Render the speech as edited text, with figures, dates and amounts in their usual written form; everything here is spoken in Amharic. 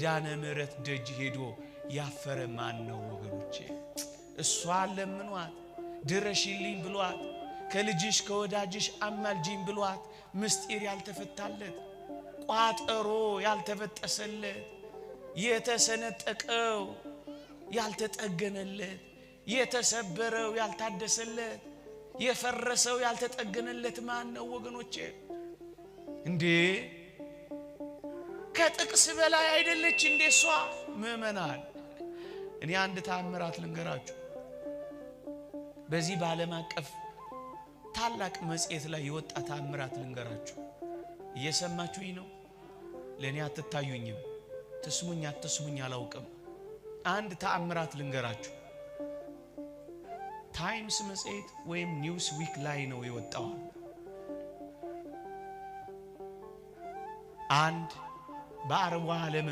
ኪዳነ ምሕረት ደጅ ሄዶ ያፈረ ማን ነው ወገኖቼ? እሷን ለምኗት ድረሽልኝ ብሏት ከልጅሽ ከወዳጅሽ አማልጂኝ ብሏት ምስጢር ያልተፈታለት፣ ቋጠሮ ያልተበጠሰለት፣ የተሰነጠቀው ያልተጠገነለት፣ የተሰበረው ያልታደሰለት፣ የፈረሰው ያልተጠገነለት ማን ነው ወገኖቼ? እንዴ ከጥቅስ በላይ አይደለች እንዴ እሷ? ምእመናን፣ እኔ አንድ ተአምራት ልንገራችሁ። በዚህ በዓለም አቀፍ ታላቅ መጽሔት ላይ የወጣ ተአምራት ልንገራችሁ። እየሰማችሁኝ ነው? ለእኔ አትታዩኝም፣ ትስሙኝ አትስሙኝ አላውቅም። አንድ ተአምራት ልንገራችሁ። ታይምስ መጽሔት ወይም ኒውስ ዊክ ላይ ነው የወጣው። አንድ በአረቡ ዓለም